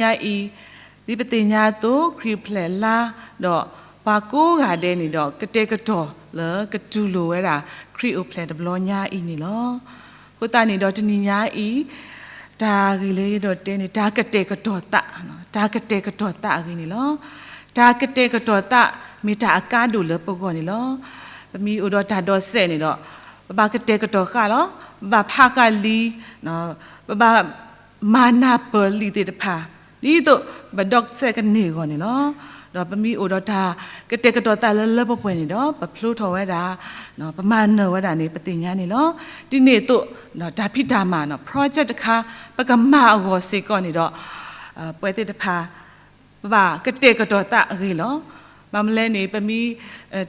ညါအံၤ, ဒ်ပသ့ၣ်ညါအသိး ခရံာ်အိၣ်ဖျဲၣ်လါ, ဒီးပှၤကိးဂၤဒဲးန့ၣ်ဒီး ကတဲာ်ကတီၤလၢကတူၢ်လိာ်ဝဲဒၣ် ခရံာ်အိၣ်ဖျဲၣ်တဘျီညါအံၤန့ၣ်လီၤ. အဃိသတးန့ၣ်ဒီးတနံၤညါအံၤ, တၢ်ဂ့ၢ်လၢယအဲၣ်ဒိးတဲန့ၣ် တၢ်ကတဲာ်ကတီၤသး, တၢ်ကတဲာ်ကတီၤသးအဂ့ၢ်န့ၣ်လီၤ. တၢ်ကတဲာ်ကတီၤသးမ့ၢ်တၢ်အကါဒိၣ်လၢပဂီၢ်န့ၣ်လီၤ. ပမ့ၢ်အိၣ်ဒီးတၢ်ဒိးစဲးန့ၣ်ဒီး, ပဘၣ်ကတဲာ်ကတီၤဃာ်လီၤ. ပဘၣ်ဖးဃာ်လံာ်, ပဘၣ် မၤနၢ်ပၢၢ်လံာ်သ့ၣ်တဖၣ်, ဒ်သိးပဒိးစဲးကန့ၢ်အဂီၢ်န့ၣ်လီၤ. ဒီးပမ့ၢ်အိၣ်ဒီးတၢ်ကတဲာ်ကတီၤသးလၢလၢပှဲၤပှဲၤန့ၣ်ဒီး ပဖျိထီၣ်ဝဲဒၣ်, ပမၤနၢၤဝဲဒၣ်န့ၣ် ပသ့ၣ်ညါန့ၣ်လီၤ. ဒ်န့ၣ်အသိး, တၢ်ဖံးတၢ်မၤ project တခါ ပကမၤအဂီၢ်စ့ၢ်ကီးန့ၣ်ဒီး, ပဝဲသ့ၣ်တဖၣ် ပဘၣ်ကတဲာ်ကတီၤသးအဂ့ၢ်လီၤ. ဘၣ်မနုၤလဲၣ်န့ၣ် ပမ့ၢ်,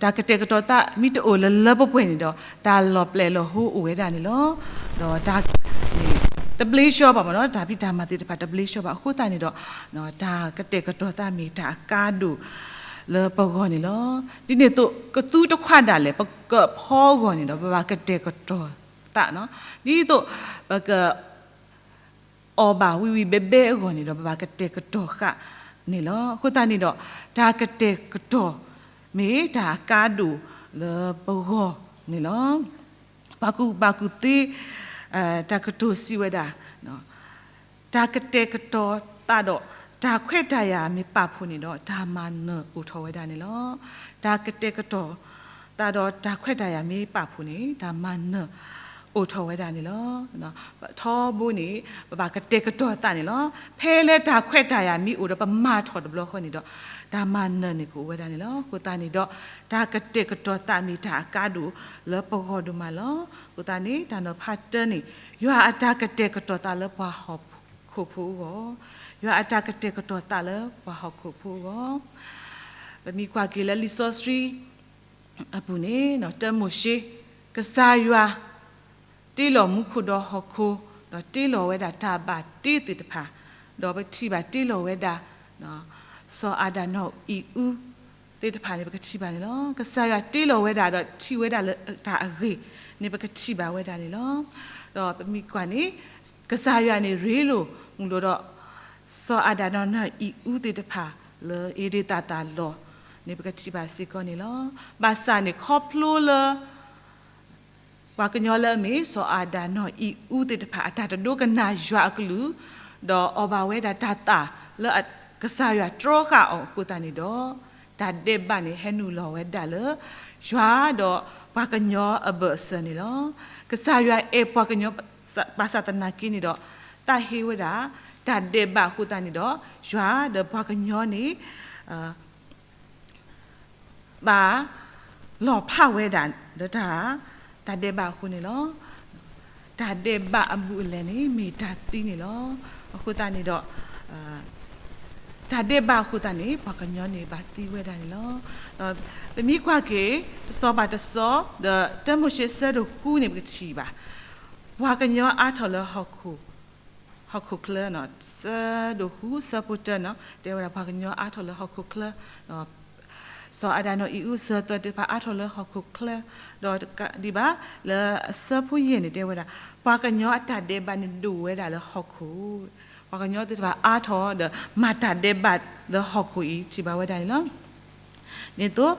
တၢ်ကတဲာ်ကတီၤသးမ့ၢ်တအိၣ်လၢလၢပှဲၤပှဲၤန့ၣ်ဒီး တၢ်လီၤပျဲၢ်လီၤဟိအိၣ်ဝဲဒၣ်န့ၣ်လီၤ. ဒီးတၢ်န့ၣ် တဘျ့ဆှီဘၣ်မ့ၢ်နီၤ, တၢ်ဖံးတၢ်မၤသ့ၣ်တဖၣ်တဘျ့ဆှီဘၣ်. အဃိသတးန့ၣ်ဒီး တၢ်ကတဲာ်ကတီၤသးမ့ၢ်တၢ်အကါဒိၣ်လၢပဂီၢ်န့ၣ်လီၤ. ဒ်န့ၣ်အသိး ကသူတခွးဒၣ်လဲာ် ပကဖီအဂီၢ်န့ၣ်ဒီး ပဘၣ်ကတဲာ်ကတီၤသးနီၤ. ဒ်သိးပက အီၣ်ဘၣ်ဝံၤဝံၤဘဲဘဲအဂီၢ်န့ၣ်ဒီး ပဘၣ်ကတဲာ်ကတီၤဃာ်န့ၣ်လီၤ. အဃိသတးန့ၣ်ဒီး တၢ်ကတဲာ်ကတီၤမ့ၢ်တၢ်အကါဒိၣ်လၢပဂီၢ်န့ၣ်လီၤ. ပှၤကူၣ်ဘၣ်ကူၣ်သ့ တၢ်ကတိၤစံးဝဲဒၣ်, တၢ်ကတဲာ်ကတီၤသးဒီး တၢ်ခွဲးတၢ်ယာ်မ့ၢ်ပာ်ဖှိၣ်န့ၣ်ဒီး တၢ်မၤနၢၤအိၣ်ထီၣ်ဝဲဒၣ်န့ၣ်လီၤ. တၢ်ကတဲာ်ကတီၤသးဒီးတၢ်ခွဲးတၢ်ယာ်မ့ၢ်ပာ်ဖှိၣ်န့ၣ် တၢ်မၤနၢၤအိၣ်ထီၣ်ဝဲဒၣ်န့ၣ်လီၤ. ထီဘိန့ၣ် ပဘၣ်ကတဲာ်ကတီၤသးန့ၣ်လီၤ. ဖဲလၢတၢ်ခွဲးတၢ်ယာ်မ့ၢ်အိၣ်ဒီးပမၤထီၣ်တဘျီဃီန့ၣ်ဒီး တၢ်မၤနၢၤန့ၣ်ကအိၣ်ဝဲဒၣ်န့ၣ်လီၤ. အဃိသတးန့ၣ်ဒီး တၢ်ကတဲာ်ကတီၤသးမ့ၢ်တၢ်အကါဒိၣ်လၢပဂီၢ်ဒိၣ်မးလီၤ. အဃိသတးန့ၣ် တၢ်နီၤဖးတၢန့ၣ် ယွၤအတၢ်ကတဲာ်ကတီၤသးလၢပှၤဟီၣ်ခိၣ်ဖိအဂီၢ်, ယွၤအတၢ်ကတဲာ်ကတီၤသးလၢပှၤဟီၣ်ခိၣ်ဖိအဂီၢ်. ပမ့ၢ်ကွၢ်က့ၤလၢလံာ်စီဆှံအပူၤန့ၣ် တၢမိၤၡ့, ကစၢ်ယွၤ တ့လီၤမူခိၣ်ဒီးဟီၣ်ခိၣ်, ဒီးတ့လီၤဝဲဒၣ်တၢ်ဘၣ်တ့သ့ၣ်တဖၣ်, ဒီးပထံၣ်ဘၣ်တ့လီၤဝဲဒၣ် စီၤအၤဒၣ်နီၢ်အံၤအူသ့ၣ်တဖၣ်န့ၣ် ပကထံၣ်ဘၣ်န့ၣ်လီၤ. ကစၢ်ယွၤတ့လီၤဝဲဒၣ်ဒီးထံၣ်ဝဲဒၣ်လၢတၢ်အဂ့ၢ်န့ၣ် ပကထံၣ်ဘၣ်ဝဲဒၣ်န့ၣ်လီၤ. ဒီးပမ့ၢ်ကွၢ်န့ၣ် ကစၢ်ယွၤန့ၣ်ရ့လိာ်မုာ်လိာ်ဒီး စီၤအၤဒၣ်နီၢ်နီၢ်အံၤအူသ့ၣ်တဖၣ်လၢဧ့ဒ့ၣ်သးသၣ်လီၢ်န့ၣ် ပကထံၣ်ဘၣ်စ့ၢ်ကီးန့ၣ်လီၤ. ဘၣ်ဆၣ်န့ၣ်ခီဖျိလၢ ပှၤကညီလၢအမ့ၢ် စီၤအၤဒၣ်နီၢ်အံၤအူသ့ၣ်တဖၣ် အတၢ်တဒိကနၣ်ယွၤအကလုၢ်, ဒီးအီၣ်ဘၣ်ဝဲဒၣ်တၢ်သၣ်လၢကစၢ်ယွၤတြီဃာ်အီၤအဃိသတးန့ၣ်ဒီး, တၢ်ဒဲးဘးန့ၣ် ဟဲနုာ်လီၤဝဲဒၣ်လၢ ယွၤဒီးပှၤကညီအဘၢၣ်အစၢၤန့ၣ်လီၤ. ကစၢ်ယွၤအဲၣ်ပှၤကညီ ဘၣ်ဆၣ်သနာ်က့န့ၣ်ဒီး, တၢ်ဟ့ဝဲဒၣ် တၢ်ဒဲးဘးအဃိသတးန့ၣ်ဒီး, ယွၤဒီးပှၤကညီန့ၣ် ဘၣ်လီၤဖးဝဲဒၣ်လၢတၢ်, တၢ်ဒဲးဘးအဃိန့ၣ်လီၤ. တၢ်ဒဲးဘးအဘူးအလဲန့ၣ် မ့ၢ်တၢ်သံန့ၣ်လီၤ. အဃိသတးန့ၣ်ဒီး, တၢ်ဒဲးဘးအဃိသတးန့ၣ် ပှၤကညီန့ၣ်ဘၣ်သံဝဲဒၣ်န့ၣ်လီၤ. ပမ့ၢ်ကွၢ်က့ၤ တစီၤပၤတစီၤ ဒီးတၢမိၤၡ့ဆၢဒိၣ်ဃုန့ၣ် ပကထံၣ်ဘၣ် ပှၤကညီအါထီၣ်လၢ ဟီၣ်ခိၣ်ချၢ, ဆၢဒိၣ်ဃုဆၢဖိတၢန့ၣ် တဲဝဲဒၣ်ပှၤကညီအါထီၣ်လၢဟီၣ်ခိၣ်ချၢ, စီၤအၤဒၣ်နီၢ်အံၤအူစၢၤသွဲၣ်သ့ၣ်တဖၣ်အါထီၣ်လၢဟီၣ်ခိၣ်ချၢ, ဒီးတကးဒံးဘၣ် လၢအဆၢဖိယဲၢ်န့ၣ်တဲဝဲဒၣ် ပှၤကညီအတၢ်ဒဲးဘးန့ၣ်ဒိၣ်ဝဲဒၣ်လၢဟီၣ်ခိၣ်, ပှၤကညီသ့ၣ်တဖၣ်အါထီၣ်ဒီးမၤတၢ်ဒဲးဘးလၢဟီၣ်ခိၣ်အံၤ ထံၣ်ဘၣ်ဝဲဒၣ်န့ၣ်လီၤ. ဒ်သိး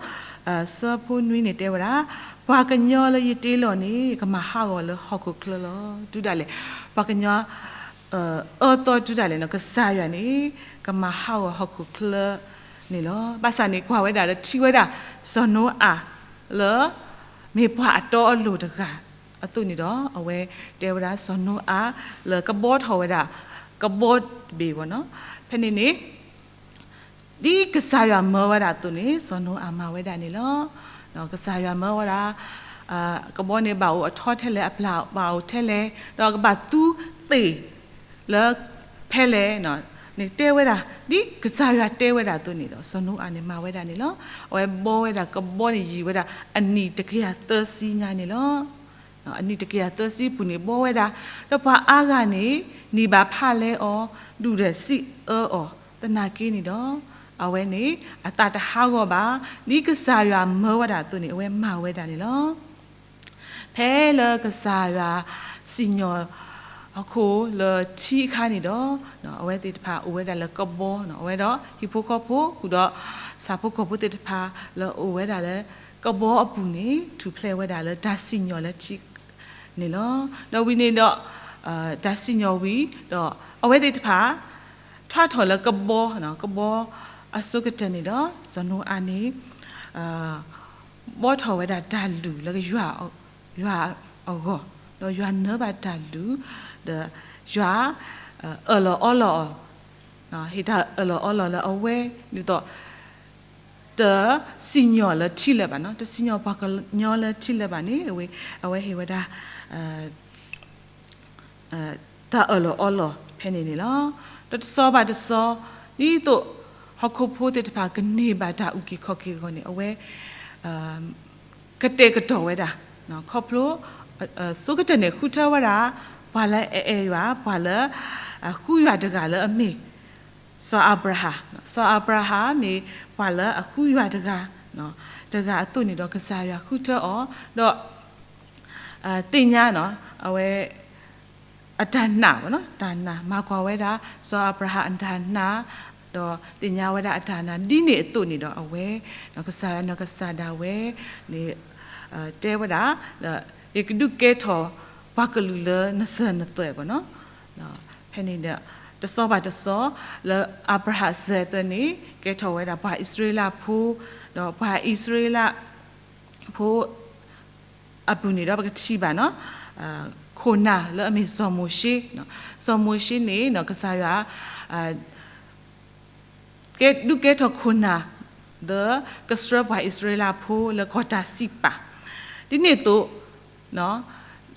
ဆၢဖိနွံန့ၣ်တဲဝဲဒၣ်, ပှၤကညီလၢယတ့လီၤန့ၣ် ကမၤဟးဂီၤလၢဟီၣ်ခိၣ်ချၢလီၤ. တုၤဒၣ်လဲာ် ပှၤကညီ အၢသီတုၤဒၣ်လဲာ်န့ၣ် ကစၢ်ယွၤန့ၣ် ကမၤဟးဂီၤဟီၣ်ခိၣ်ချၢန့ၣ်လီၤ. ဘၣ်ဆၣ်န့ၣ်ကွၢ်ဝဲဒၣ်ဒီးထံၣ်ဝဲဒၣ် စီၤနိအၤလၢ မ့ၢ်ပှၤအတီအလိၤတဂၤအသိးန့ၣ်ဒီး အဝဲတဲဝဲဒၣ်စီၤနိအၤလၢကဘှီထီၣ်ဝဲဒၣ် ကဘီတဘ့ၣ်ဘၣ်နီၤ. ဖဲန့ၣ်န့ၣ် ဒ်ကစၢ်ယွၤမၢဝဲဒၣ်အသိးန့ၣ် စီၤနိအၤမၤဝဲဒၣ်န့ၣ်လီၤ. ကစၢ်ယွၤမၢဝဲဒၣ် ကဘီန့ၣ်ဘၣ်အိၣ်အထီထဲလဲၣ် အပျၢ်ဘၣ်အိၣ်ထဲလဲၣ် ဒီးကဘၣ်သူသ့ၣ်လၢဖဲလဲၣ် န့ၣ်တဲဝဲဒၣ် ဒ်ကစၢ်ယွၤတဲဝဲဒၣ်အသိးန့ၣ်ဒီး စီၤနိအၤန့ၣ်မၤဝဲဒၣ်န့ၣ်လီၤ. အဝဲဘှီဝဲဒၣ်ကဘီန့ၣ်ယံာ်ဝဲဒၣ်အနံၣ်တကယၤသၢဆံညါန့ၣ်လီၤ. အနံၣ်တကယၤသၢဆံပူၤန့ၣ်ဘှီဝဲဒၣ် ဒီးပှၤအါဂၤန့ၣ် န့ၢ်ဘၣ်ဖးလဲအီၤ ဒူၣ်ဒီးစံးအၢအီၤ သနာ်က့န့ၣ်ဒီး အဝဲန့ၣ် အသးတဟးဂီၤဘၣ် ဒ်ကစၢ်ယွၤမၢဝဲဒၣ်အသိးန့ၣ် အဝဲမၤဝဲဒၣ်န့ၣ်လီၤ. ဖဲလၢကစၢ်ယွၤစံၣ်ညီၣ် ဟီၣ်ခိၣ်လၢထံအခါန့ၣ်ဒီး အဝဲသ့ၣ်တဖၣ်အိၣ်ဝဲဒၣ်လၢကဘီ, အဝဲဒီးဟံၣ်ဖိဃီဖိ ဃုာ်ဒီးဆၣ်ဖိကီၢ်ဖိသ့ၣ်တဖၣ် လၢအအိၣ်ဝဲဒၣ်လၢကဘီအပူၤန့ၣ် ထူၣ်ဖျဲးဝဲဒၣ်လၢတၢ်စံၣ်ညီၣ်လၢထံန့ၣ်လီၤ. ဒီးဝံၤန့ၣ်ဒီး တၢ်စံၣ်ညီၣ်ဝံၤဒီး အဝဲသ့ၣ်တဖၣ် ထွါထီၣ်လၢကဘီ, ကဘီအဆိကတၢၢ်န့ၣ်ဒီး စီၤနိအၤန့ၣ် ဘီထီၣ်ဝဲဒၣ်တၢ်လုၢ်လၢယွၤအဂီၢ်, ဒီးယွၤနၢဘၣ်တၢ်လုၢ်, ဒီးယွၤအၢၣ်လီၤအီလီၤအီၤ, ဟ့ၣ်တၢ်အၢၣ်လီၤအီလီၤလၢအဝဲ, ဒ်သိး တစံၣ်ညီၣ်လၢထံလၢၤဘၣ်နီၤ, တစံၣ်ညီၣ်ပှၤကညီလၢထံလၢၤဘၣ်န့ၣ်, အဝဲဟ့ၣ်ဝဲဒၣ် တၢ်အၢၣ်လီၤအီလီၤဖဲန့ၣ်န့ၣ်လီၤ. ဒီးတစီၤဘၣ်တစီၤ ဒ်သိးဟီၣ်ခိၣ်ဖိသ့ၣ်တဖၣ်ကန့ၢ်ဘၣ်တၢ်အုၣ်က့ၤခီၣ်က့ၤအဂီၢ်န့ၣ် အဝဲ ကတဲာ်ကတီၤဝဲဒၣ်, ခီဖျိ ဆိကတၢၢ်န့ၣ် ဃုထၢဝဲဒၣ် ပှၤလၢအအဲၣ်ယွၤ, ပှၤလၢ ဃုယွၤတဂၤလၢအမ့ၢ် စီၤအၤဘြၤဟၣ်, စီၤအၤဘြၤဟၣ်မ့ၢ်ပှၤလၢအဃုယွၤတဂၤ, တဂၤအသိးန့ၣ်ဒီး ကစၢ်ယွၤဃုထၢအီၤ, ဒီး သ့ၣ်ညါ အဝဲ အတၢ်နာ်, တၢ်နာ် မၤကွၢ်ဝဲဒၣ် စီၤအၤဘြၤဟၣ်အတၢ်နာ်, ဒီးသ့ၣ်ညါဝဲဒၣ်အတၢ်နာ် ဒ်န့ၣ်အသိးန့ၣ်ဒီး အဝဲ ကစၢ်ယွၤနီၢ်ကစၢ်ဒၣ်ဝဲန့ၣ် တဲဝဲဒၣ် ယကဒုးကဲထီၣ်ပှၤကလုာ်လၢနစၢၤနသွဲၣ်ဘၣ်နီၤ. ဖဲန့ၣ်ဒီး တစီၤဘၣ်တစီၤ လၢအၤဘြၤဟၣ်စၢၤအသွဲၣ်န့ၣ် ကဲထီၣ်ဝဲဒၣ်ပှၤအံၣ်စရ့လးဖိ, ဒီးပှၤအံၣ်စရ့လးဖိ အပူၤန့ၣ်ဒီး ပကထံၣ်ဘၣ်နီၤ ခိၣ်နၢ်လၢအမ့ၢ်စီၤမိၤၡ့, စီၤမိၤၡ့န့ၣ် ကစၢ်ယွၤ ကဲဒုးကဲထီၣ်ခိၣ်နၢ် ဒီးကဆှၢပှၤအံၣ်စရ့လးဖိလၢကီၢ်တၢ်စံးပာ်, ဒ်န့ၣ်အသိး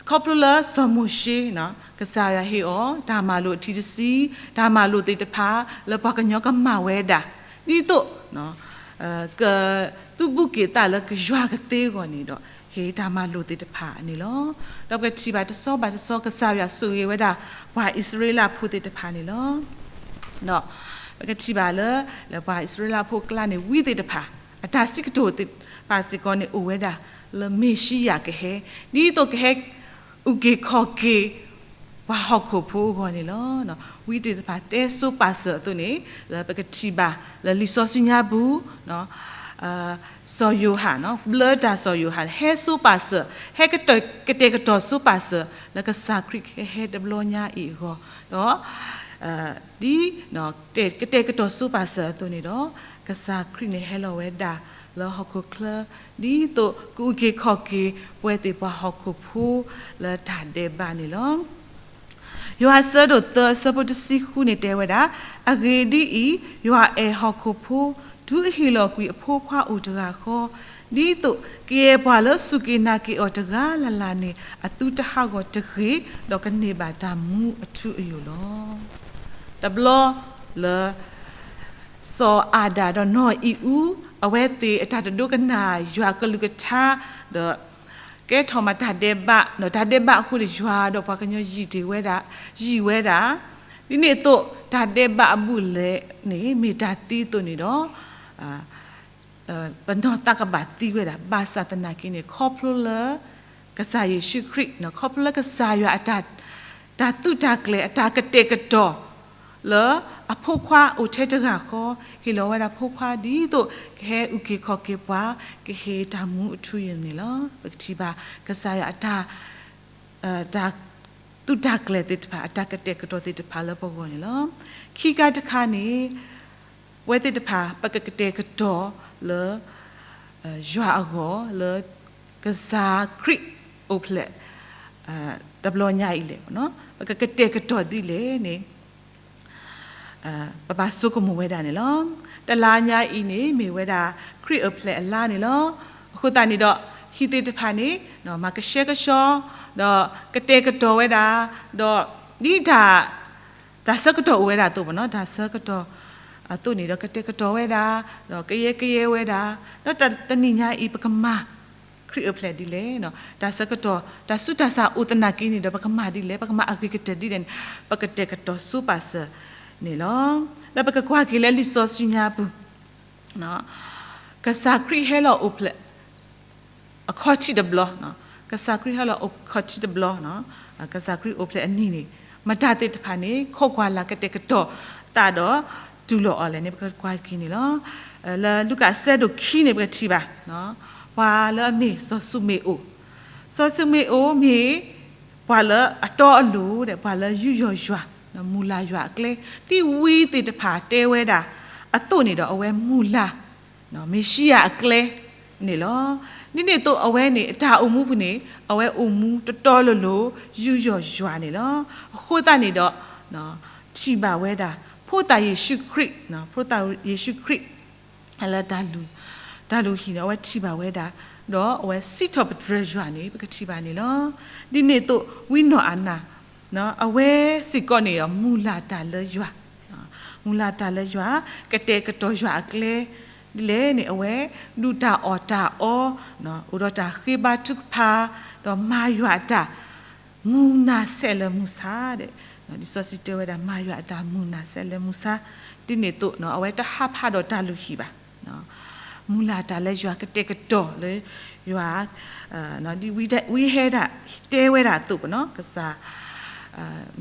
ခီဖျိလၢစီၤမိၤၡ့ ကစၢ်ယွၤဟ့ၣ်အီၤ တၢ်မၤလိာ်အထံတဆံ, တၢ်မၤလိာ်သ့ၣ်တဖၣ် လၢပှၤကညီကမၤဝဲဒၣ်, ဒ်သိး ကသူၣ်ဘူၣ်က့ၤသးလၢကယွၤကသ့အဂီၢ်န့ၣ်ဒီး ဟ့ၣ်တၢ်မၤလိာ်သ့ၣ်တဖၣ်န့ၣ်လီၤ. ဒီးပကထံၣ်ဘၣ်တစီၤဘၣ်တစီၤ ကစၢ်ယွၤဆိၣ်ဂ့ၤဝဲဒၣ် ပှၤအံၣ်စရ့လးဖိသ့ၣ်တဖၣ်န့ၣ်လီၤ. ဒီးပကထံၣ်ဘၣ်လၢ လၢပှၤအံၣ်စရ့လးဖိအကျါန့ၣ် ဝံသ့ၣ်တဖၣ် အတၢ်စံးကတိၤသ့ၣ်တဖၣ်စ့ၢ်ကီးန့ၣ် အိၣ်ဝဲဒၣ်လၢမ့ၤၡံယၤကဟဲ, ဒ်သိးကဟဲ အုၣ်က့ၤခီၣ်က့ၤ ပှၤဟီၣ်ခိၣ်ဖိအဂီၢ်န့ၣ်လီၤ. ဝံသ့ၣ်တဖၣ်တဲဆိပာ်စၢၤအသိးန့ၣ် လၢပကထံၣ်ဘၣ်လၢလံာ်စီဆှံညါပူၤ စီၤယိၤဟၣ် ဘျၢတၢ်စီၤယိၤဟၣ် ဟဲဆိပာ်စၢၤ ဟဲကတဲာ်ကတီၤဆိပာ်စၢၤ လၢကစၢ်ခရံာ်ကဟဲတဘျီညါအံၤအဂီၢ်, ဒီး ဒ်ကတဲာ်ကတီၤဆိပာ်စၢၤအသိးန့ၣ်ဒီး ကစၢ်ခရံာ်န့ၣ်ဟဲလီၤဝဲဒၣ်လၢဟီၣ်ခိၣ်ချၢ ဒ်သိးကအုၣ်က့ၤခီၣ်က့ၤပဝဲသ့ၣ်ပှၤဟီၣ်ခိၣ်ဖိလၢတၢ်ဒဲးဘးန့ၣ်လီၤ. ယိၤဟၣ်အဆၢဒိၣ်သၢအဆၢဖိတဆံဃုန့ၣ်တဲဝဲဒၣ်, အဂ့ၢ်ဒ်အံၤ, ယွၤအဲၣ်ဟီၣ်ခိၣ်ဖိ တုၤအဟ့ၣ်လီၤကွံာ်အဖိခွါအိၣ်တဂၤဃီ, ဒ်သိးကယဲၢ်ပှၤလၢစူၢ်က့ၤနာ်က့ၤအီၤတဂၤလၢ်လၢ်န့ၣ် အသုတဟးဂီၤတဂ့ၤ, ဒီးကန့ၢ်ဘၣ်တၢ်မူအထူအယိာ်လီၤ. တဘျီလၢ စီၤအၤဒၣ်ဒီးနီၢ်အံၤအူ အဝဲသ့ၣ်အတၢ်တဒိကနၣ်ယွၤကလုၢ်ကထါ ဒီး ကဲထီၣ်မးတၢ်ဒဲးဘး, ဒီးတၢ်ဒဲးဘးအဃိန့ၣ် ယွၤဒီးပှၤကညီယံာ်တ့ၢ်ဝဲဒၣ်, ယံာ်ဝဲဒၣ်, ဒ်န့ၣ်အသိး တၢ်ဒဲးဘးအဘူးအလဲန့ၣ် မ့ၢ်တၢ်သံအသိးန့ၣ်ဒီး ပနီၢ်သးကဘၣ်သံဝဲဒၣ်, ဘၣ်ဆၣ်သနာ်က့န့ၣ် ခီဖျိလၢ ကစၢ်ယ့ၣ်ၡူးခရံာ်, ခီဖျိလၢကစၢ်ယွၤအတၢ်, တၢ်သုးတၢ်ကျဲၤ အတၢ်ကတဲာ်ကတီၤ လၢအဖိခွါအိၣ်ထဲတဂၤဃီ, ဟ့ၣ်လီၤဝဲဒၣ်ဖိခွါဒ်သိး ကဟဲအုၣ်က့ၤခီၣ်က့ၤပှၤ, ကဟ့ၣ်တၢ်မူအထူအယိာ်န့ၣ်လီၤ. ပကထံၣ်ဘၣ် ကစၢ်ယွၤအတၢ် တၢ်သုးတၢ်ကျဲၤသ့ၣ်တဖၣ်, အတၢ်ကတဲာ်ကတီၤသ့ၣ်တဖၣ်လၢပဂီၢ်န့ၣ်လီၤ. ခံခါတခါန့ၣ် ပဝဲသ့ၣ်တဖၣ် ပကကတဲာ်ကတီၤလၢ ယွၤအဂီၢ် လၢကစၢ်ခရံာ်အိၣ်ဖျဲၣ် တဘျီညါအံၤလဲၣ်, ပကကတဲာ်ကတီၤဒ်လဲၣ်န့ၣ် ပဘၣ်ဆိကမိၣ်ဝဲဒၣ်န့ၣ်လီၤ. တလါညါအံၤန့ၣ် မ့ၢ်ဝဲဒၣ်ခရံာ်အိၣ်ဖျဲၣ်အလါန့ၣ်လီၤ. အဃိသတးန့ၣ်ဒီး ဟံၣ်သ့ၣ်တဖၣ်န့ၣ် မၤကဆှဲကဆှီ ဒီးကတဲာ်ကတီၤဝဲဒၣ်, ဒီးဒ်တၢ် တၢ်ဆၢကတီၢ်အိၣ်ဝဲဒၣ်အသိးဘၣ်နီၤ, တၢ်ဆၢကတီၢ်အသိးန့ၣ်ဒီး ကတဲာ်ကတီၤဝဲဒၣ်, ဒီးကယဲၢ်ကယဲၢ်ဝဲဒၣ်, ဒီးတနံၤညါအံၤ ပကမၤ ခရံာ်အိၣ်ဖျဲၣ်ဒ်လဲၣ်, တၢ်ဆၢကတီၢ် တၢ်ဆူးတၢ်ဆါအိၣ်သနာ်က့န့ၣ်ဒီး ပကမၤဒ်လဲၣ်, ပကမၤအဂ့ၤကတၢၢ်ဒ်လဲၣ်န့ၣ် ပကတဲာ်ကတီၤဆိပာ်စၢၤန့ၣ်လီၤ. ဒီးပကကွၢ်က့ၤလၢလံာ်စီဆှံညါပူၤ ကစၢ်ခရံာ်ဟဲလီၤအိၣ်ဖျဲၣ် အခီၣ်ထံးတဘျီ, ကစၢ်ခရံာ်ဟဲလီၤအခီၣ်ထံးတဘျီ, ကစၢ်ခရံာ်အိၣ်ဖျဲၣ်အနံၤန့ၣ် မတၤသ့ၣ်တဖၣ်န့ၣ် ခိးကွၢ်လၢ်ကတဲာ်ကတီၤသးဒီးတူၢ်လိာ်အီၤလဲၣ်န့ၣ် ပကကွၢ်က့ၤန့ၣ်လီၤ. လၢလူၤကၣ်အဆၢဒိၣ်ခံန့ၣ် ပကထံၣ်ဘၣ် ပှၤလၢအမ့ၢ်စီၤၡမူၤအ့လး, စီၤၡမူၤအ့လးမ့ၢ်ပှၤလၢအတီအလိၤဒီး ပှၤလၢယူးယီၣ်ယွၤ, မုၢ်လၢ်ယွၤအကျဲ, ဒ်ဝံသ့ၣ်တဖၣ်တဲဝဲဒၣ်အသိးန့ၣ်ဒီး အဝဲမုၢ်လၢ် မ့ၤၡံယၤအကျဲန့ၣ်လီၤ. ဒ်န့ၣ်အသိးအဝဲန့ၣ် အတၢ်အိၣ်မူပူၤန့ၣ် အဝဲအိၣ်မူတီတီလိၤလိၤ ယူးယီၣ်ယွၤန့ၣ်လီၤ. အဃိသတးန့ၣ်ဒီး ထံၣ်ဘၣ်ဝဲဒၣ် ဖိသၣ်ယ့ၣ်ၡူးခရံာ်, ဖိသၣ်ယ့ၣ်ၡူးခရံာ် လၢ တၢ်လုၢ်ဟံၣ်န့ၣ် အဝဲထံၣ်ဘၣ်ဝဲဒၣ်, ဒီးအဝဲစံးထီၣ်ပတြၢၤယွၤန့ၣ် ပကထံၣ်ဘၣ်န့ၣ်လီၤ. ဒ်န့ၣ်အသိး ဝံနီၢ်အၤနၤ အဝဲစ့ၢ်ကီးန့ၣ်ဒီး မုၢ်လၢ်တၢ်လၢယွၤ, မုၢ်လၢ်တၢ်လၢယွၤ, ကတဲာ်ကတီၤယွၤအကျဲ, ဒ်လဲၣ်န့ၣ် အဝဲဒုးတၢ်အီၣ်တၢ်အီ, အိၣ်ဒီးတၢ်ဃ့ဘါထုကဖၣ်, ဒီးမၤယွၤအတၢ် မုၢ်နၤဆဲးလၢမုၢ်ဆါဒီး လံာ်စီဆှံတဲဝဲဒၣ် မၤယွၤအတၢ်မုၢ်နၤဆဲးလၢမုၢ်ဆါ, ဒ်န့ၣ်အသိး အဝဲတဟးဖးဒီးတၢ်လုၢ်ဟံၣ်ဘၣ်. မုၢ်လၢ်တၢ်လၢယွၤ ကတဲာ်ကတီၤလၢယွၤ, ဒ်ဝံဟဲဒၣ် တဲဝဲဒၣ်အသိးပနီၤ ကစၢ်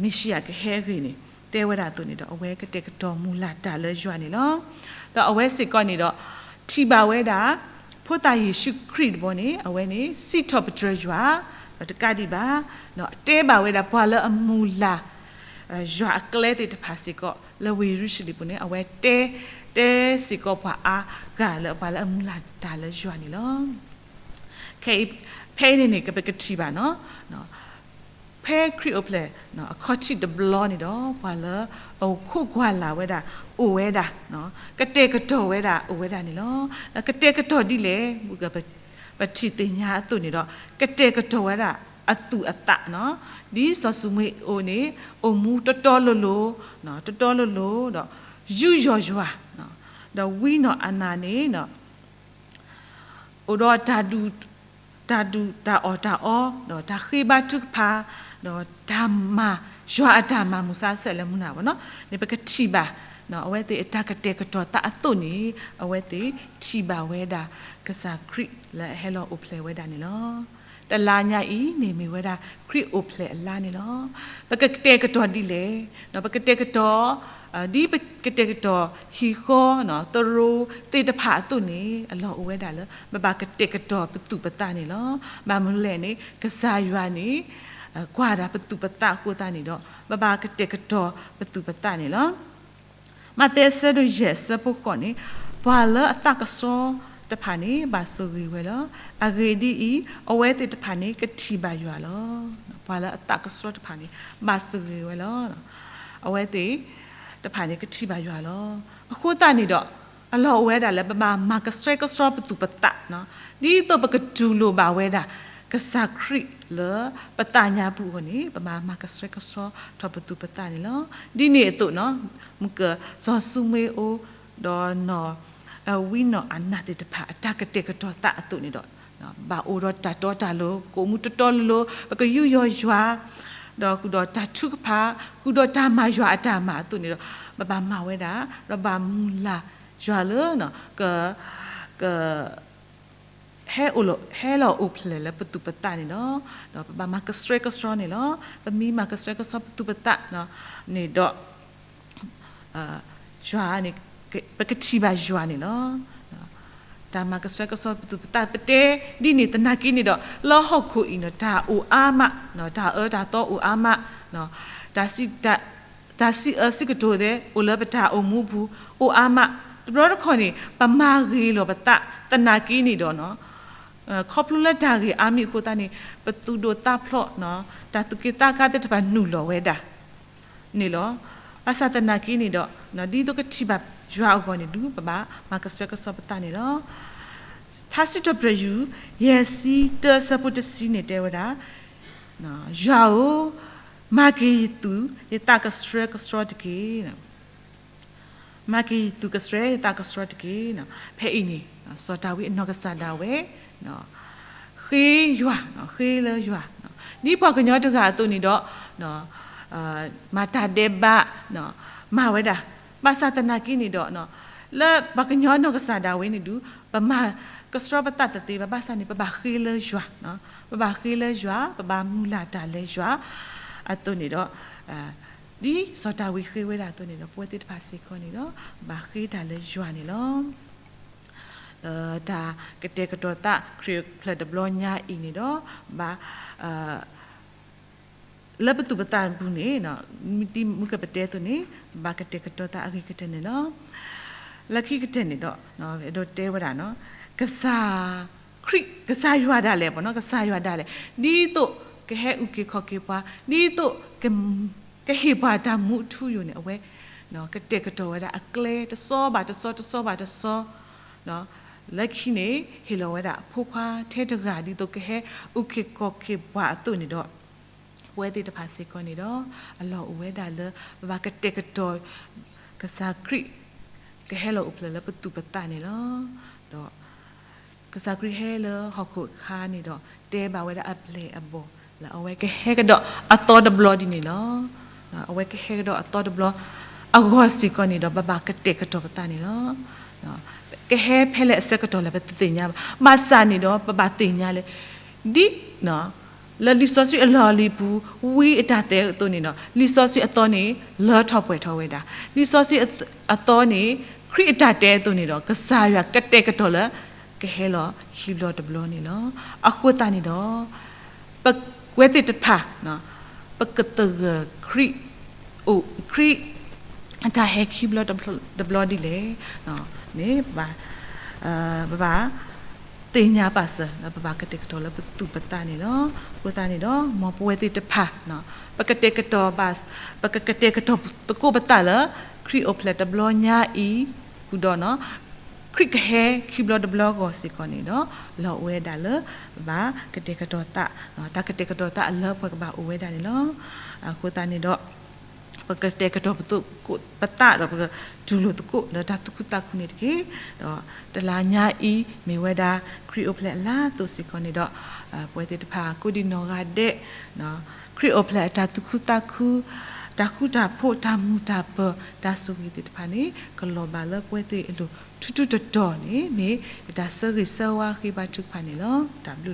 မ့ၣ်ၡံယၤကဟဲအဂ့ၢ်န့ၣ် တဲဝဲဒၣ်အသိးန့ၣ်ဒီး အဝဲကတဲာ်ကတီၤမုၢ်လၢ်တၢ်လၢယွၤန့ၣ်လီၤ. ဒီးအဝဲစ့ၢ်ကီးန့ၣ်ဒီး ထံၣ်ဘၣ်ဝဲဒၣ် ဖိသၣ်ယ့ၣ်ၡူးခရံာ်တဘီန့ၣ် အဝဲန့ၣ် စံးထီၣ်ပတြၢၤယွၤ, ဒီးတကးဒံးဘၣ် တဲဘၣ်ဝဲဒၣ် ပှၤလၢအမုၢ်လၢ် ယွၤအကျဲသ့ၣ်တဖၣ်စ့ၢ်ကီး လၢဝ့ၢ်ယရူၤၡလ့ၣ်ပူၤန့ၣ် အဝဲတဲ တဲစ့ၢ်ကီးပှၤအါဂၤလၢ ပှၤလၢအမုၢ်လၢ်တၢ်လၢယွၤန့ၣ်လီၤ. ခဲအံၤ ဖဲအံၤန့ၣ်န့ၣ် ပကထံၣ်ဘၣ်နီၤ ဖဲခရံာ်အိၣ်ဖျဲၣ်အခီၣ်ထံးတဘျီန့ၣ်ဒီး ပှၤလၢအခိးကွၢ်လၢ်ဝဲဒၣ် အိၣ်ဝဲဒၣ်, ကတဲာ်ကတီၤဝဲဒၣ် အိၣ်ဝဲဒၣ်န့ၣ်လီၤ. ဒီးကတဲာ်ကတီၤဒ်လဲၣ် ပထံၣ်သ့ၣ်ညါအသိးန့ၣ်ဒီး ကတဲာ်ကတီၤဝဲဒၣ်အသူၣ်အသးနီၤ, ဒ်စီၤၡမူၤအ့လးန့ၣ် အိၣ်မူတီတီလိၤလိၤ, တီတီလိၤလိၤဒီး ယူးယီၣ်ယွၤ, ဒီးဝံနီၢ်အၤနၤန့ၣ် အိၣ်ဒီး တၢ်ဒုးတၢ်အီၣ်တၢ်အီ, ဒီးတၢ်ဃ့ဘါထုကဖၣ်, ဒီးတၢ်မၤယွၤအတၢ်မၤမုၢ်ဆါဆဲးလၢမုၢ်နၤဘၣ်နီၤ, န့ၣ်ပကထံၣ်ဘၣ် အဝဲသ့ၣ်အတၢ်ကတဲာ်ကတီၤသးအသိးန့ၣ် အဝဲသ့ၣ်ထံၣ်ဘၣ်ဝဲဒၣ် ကစၢ်ခရံာ်လၢအဟဲလီၤအိၣ်ဖျဲၣ်ဝဲဒၣ်န့ၣ်လီၤ. တလါညါအံၤန့ၣ်မ့ၢ်ဝဲဒၣ် ခရံာ်အိၣ်ဖျဲၣ်အလါန့ၣ်လီၤ. ပကတဲာ်ကတီၤဒ်လဲၣ်, ပကတဲာ်ကတီၤ ဒ်ပကတဲာ်ကတီၤဟံၣ်ဃီ သရိာ်သ့ၣ်တဖၣ်အသိးန့ၣ် အလီၢ်အိၣ်ဝဲဒၣ်လၢ ပဘၣ်ကတဲာ်ကတီၤပသူၣ်ပသးန့ၣ်လီၤ. ဘၣ်မနုၤလဲၣ်န့ၣ် ကစၢ်ယွၤန့ၣ် ကွၢ်ဒၣ်ပသူၣ်ပသးအဃိသတးန့ၣ်ဒီး ပဘၣ်ကတဲာ်ကတီၤပသူၣ်ပသးန့ၣ်လီၤ. မးသဲအဆၢဒိၣ်ယဲၢ်အဆၢဖိဃိးန့ၣ်, ပှၤလၢအသးကဆှီတဖၣ်န့ၣ် ဘၣ်ဆိၣ်ဂ့ၤဝဲလီၤ. အဂ့ၢ်ဒ်အံၤ, အဝဲသ့ၣ်တဖၣ်န့ၣ် ကထံၣ်ဘၣ်ယွၤလီၤ. ပှၤလၢအသးကဆှီတဖၣ်န့ၣ် ဘၣ်ဆိၣ်ဂ့ၤဝဲလီၤ. အဝဲသ့ၣ်တဖၣ်န့ၣ် ကထံၣ်ဘၣ်ယွၤလီၤ. အဃိသတးန့ၣ်ဒီး အလီၢ်အိၣ်ဝဲဒၣ်လၢ ပဘၣ်မၤကဆှဲကဆှီပသူၣ်ပသး, ဒ်သိးပကတူၢ်လိာ်ဘၣ်ဝဲဒၣ် ကစၢ်ခရံာ်လၢပသးညါပူၤအဂီၢ်န့ၣ် ပဘၣ်မၤကဆှဲကဆှီထီၣ်ပသူၣ်ပသးန့ၣ်လီၤ. ဒ်န့ၣ်အသိးနီၤ, မုၢ်ကၢၢ်စီၤၡမူၤအ့လး ဒီးနီၢ် ဝံနီၢ်အၤနၤသ့ၣ်တဖၣ် အတၢ်ကတဲာ်ကတီၤသးအသိးန့ၣ်ဒီး ဘၣ်အိၣ်ဒီးတၢ်တီတၢ်လိၤ, ကအိၣ်မူတီတီလိၤလိၤ, ပကယူးယီၣ်ယွၤ, ဒီးဃုာ်ဒီးတၢ်ထုကဖၣ်, ဃုာ်ဒီးတၢ်မၤယွၤအတၢ်မၤအသိးန့ၣ်ဒီး ပဘၣ်မၤဝဲဒၣ်, ဒီးဘၣ်မုၢ်လၢ်ယွၤလၢ က က ဟဲအိၣ်လီၤ ဟဲလီၤအိၣ်ဖျဲၣ်လၢပသူၣ်ပသးန့ၣ်လီၤ. ဒီးပဘၣ်မၤကဆှဲကဆှီန့ၣ်လီၤ. ပမ့ၢ်မၤကဆှဲကဆှီပသူၣ်ပသးန့ၣ်ဒီး ယွၤန့ၣ် ပကထံၣ်ဘၣ်ယွၤန့ၣ်လီၤ. တၢ်မၤကဆှဲကဆှီပသူၣ်ပသး ပတဲဒ်န့ၣ်သနာ်က့န့ၣ်ဒီး လၢဟီၣ်ခိၣ်အံၤန့ၣ် တၢ်အိၣ်အါမး, တၢ်အၢတၢ်သီအိၣ်အါမး, တၢ်စံး တၢ်စံးအၢစံးကတိၤသ့ၣ် အိၣ်လၢပတၢ်အိၣ်မူပူၤ အိၣ်အါမး, တဘျီတခီၣ်န့ၣ် ပမၤဂ့ၤလီၤပသးသနာ်က့န့ၣ်ဒီး ခီဖျိလၢတၢ်ဂ့ၤအါမံၤအဃိသတးန့ၣ် ပသူၣ်ဒိၣ်သးဖျိး, တၢ်သူၣ်က့သးကါသ့ၣ်တဖၣ်နုာ်လီၤဝဲဒၣ်န့ၣ်လီၤ. ဘၣ်ဆၣ်သနာ်က့န့ၣ်ဒီး ဒ်သိးကထံၣ်ဘၣ်ယွၤအဂီၢ်န့ၣ်ဒုး ပဘၣ်မၤကဆှဲကဆှီပသးန့ၣ်လီၤ. ထါစံးထီၣ်ပတြၢၤ ယဲၢ်ဆံတၢ အဆၢဖိတဆံန့ၣ်တဲဝဲဒၣ်, ယွၤဧၢ, မၤက့ၤယသူၣ်ယသးကဆှဲကဆှီတက့ၢ်. မၤက့ၤယသူၣ်ကဆှဲယသးကဆှီတက့ၢ်. ဖဲအံၤန့ၣ် စီၤဒၤဝံးအနီၢ်ကစၢ်ဒၣ်ဝဲ ဃ့ယွၤ, ဃ့လၢယွၤ, ဒ်ပှၤကညီတဂၤအသိးန့ၣ်ဒီး မၤတၢ်ဒဲးဘး မၤဝဲဒၣ်, ဘၣ်ဆၣ်သနာ်က့န့ၣ်ဒီး လၢပှၤကညီအနီၢ်ကစၢ်ဒၣ်ဝဲန့ၣ်ဒုး ပမၤကဆှီပသးတသ့ဘၣ်, ဘၣ်ဆၣ်န့ၣ် ပဘၣ်ဃ့လၢယွၤ, ပဘၣ်ဃ့လၢယွၤ, ပဘၣ်မုၢ်လၢ်တၢ်လၢယွၤအသိးန့ၣ်ဒီး ဒ်စီၤဒၤဝံးဃ့ဝဲဒၣ်အသိးန့ၣ်ဒီး ပဝဲသ့ၣ်တဖၣ်စ့ၢ်ကီးန့ၣ်ဒီး ဘၣ်ဃ့တၢ်လၢယွၤန့ၣ်လီၤ. လၢတၢ်ကတဲာ်ကတီၤသးခရံာ်အိၣ်ဖျဲၣ်တဘျီညါအံၤန့ၣ်ဒီး ဘၣ် လၢပသူၣ်ပသးပူၤန့ၣ် ဒ်မုၢ်ကပတဲအသိးန့ၣ် ဘၣ်ကတဲာ်ကတီၤသးအဂ့ၤကတၢၢ်န့ၣ်လီၤ. လၢခံကတၢၢ်န့ၣ်ဒီး အဲၣ်ဒိးတဲဝဲဒၣ် ကစၢ်ခရံာ် ကစၢ်ယွၤဒၣ်လဲာ် ကစၢ်ယွၤဒၣ်လဲာ် ဒ်သိးကဟဲအုၣ်က့ၤခီၣ်က့ၤပှၤ ဒ်သိး ကဟ့ၣ်ပှၤတၢ်မူအထူအယိာ်န့ၣ် အဝဲ ကတဲာ်ကတီၤဝဲဒၣ်အကျဲတစီဘၣ်တစီ တစီဘၣ်တစီ လၢခံန့ၣ် ဟ့ၣ်လီၤဝဲဒၣ်အဖိခွါထဲတဂၤ ဒ်သိးကဟဲအုၣ်က့ၤခီၣ်က့ၤပှၤအသိးန့ၣ်ဒီး ပဝဲသ့ၣ်တဖၣ်စ့ၢ်ကီးန့ၣ်ဒီး အလီၢ်အိၣ်ဝဲဒၣ်လၢ ပဘၣ်ကတဲာ်ကတီၤ ကစၢ်ခရံာ် ကဟဲလီၤအိၣ်ဖျဲၣ်လၢပသူၣ်ပသးန့ၣ်လီၤ. ဒီး ကစၢ်ခရံာ်ဟဲလၢဟီၣ်ခိၣ်အခါန့ၣ်ဒီး တဲဘၣ်ဝဲဒၣ်အပျဲၢ်အဘီၣ် လၢအဝဲကဟဲကဒီးအသီတဘျီဒ်န့ၣ်လီၤ. အဝဲကဟဲကဒီးအသီတဘျီ အဂီၢ်စ့ၢ်ကီးန့ၣ်ဒီး ပဘၣ်ကတဲာ်ကတီၤပသးန့ၣ်လီၤ. ကဟဲဖဲလဲၣ်အဆၢကတီၢ်လဲၣ် ပတသ့ၣ်ညါဘၣ်. ဘၣ်ဆၣ်န့ၣ်ဒီး ပဘၣ်သ့ၣ်ညါလၢ ဒ် လၢလံာ်စီဆှံအလီၢ်အလံၤပူၤ ဝံအတၢ်တဲအသိးန့ၣ်ဒီး လံာ်စီဆှံအသီန့ၣ် လၢထီၣ်ပှဲၤထီၣ်ဝဲဒၣ်. လံာ်စီဆှံအသီန့ၣ် ခရံာ်အတၢ်တဲအသိးန့ၣ်ဒီး ကစၢ်ယွၤကတဲာ်ကတီၤလၢ ကဟဲလီၤခံဘျီတဘျီန့ၣ်လီၤ. အဃိသတးန့ၣ်ဒီး ပဝဲသ့ၣ်တဖၣ် ပကသဂၢၢ်ခရံာ် အိၣ်ခရံာ် အတၢ်ဟဲခံဘျီတဘျီဒ်လဲၣ်န့ၣ် ပဘၣ် ပဘၣ် သ့ၣ်ညါဘၣ်စၢၤ ပဘၣ်ကတဲာ်ကတီၤလၢပသူၣ်ပသးန့ၣ်လီၤ. အဃိသတးန့ၣ်ဒီး မ်ပဝဲသ့ၣ်တဖၣ် ပကတဲာ်ကတီၤဘၣ် ပကကတဲာ်ကတီၤသကိးပသးလၢ ခရံာ်အိၣ်ဖျဲၣ်တဘျီညါအံၤဃုာ်ဒီး ခရံာ်ကဟဲခံဘျီတဘျီအဂီၢ်စ့ၢ်ကီးန့ၣ်ဒီး လီၢ်အိၣ်ဝဲဒၣ်လၢ ပဘၣ်ကတဲာ်ကတီၤသး တၢ်ကတဲာ်ကတီၤသးအလၢပှဲၤကဘၣ်အိၣ်ဝဲဒၣ်န့ၣ်လီၤ. အဃိသတးန့ၣ်ဒီး ပကတဲာ်ကတီၤပသကိးပသးဒီး ပကတူၢ်လိာ်သကိးလၢတၢ်သူၣ်ခုသးခုန့ၣ်တက့ၢ်. ဒီးတလါညါအံၤ မ့ၢ်ဝဲဒၣ် ခရံာ်အိၣ်ဖျဲၣ်အလါသိးစ့ၢ်ကီးန့ၣ်ဒီး ပဝဲသ့ၣ်တဖၣ်ကိးဒံးနီၢ်ဂၤဒဲး ခရံာ်အိၣ်ဖျဲၣ်အတၢ်သူၣ်ခုသးခု တၢ်ဃူတၢ်ဖိး တၢ်မုာ်တၢ်ပၢၤ တၢ်ဆိၣ်ဂ့ၤသ့ၣ်တဖၣ်န့ၣ် ကလီၤဘၣ်လၢပဝဲသ့ၣ်အလိၤ ထူထူတီတီန့ၣ် မ့ၢ်ယတၢ်ဆၢဂ့ၤဆၢဝါဃ့ဘါထုကဖၣ်န့ၣ်လီၤ. တၢ်ဘျုးလီၤ.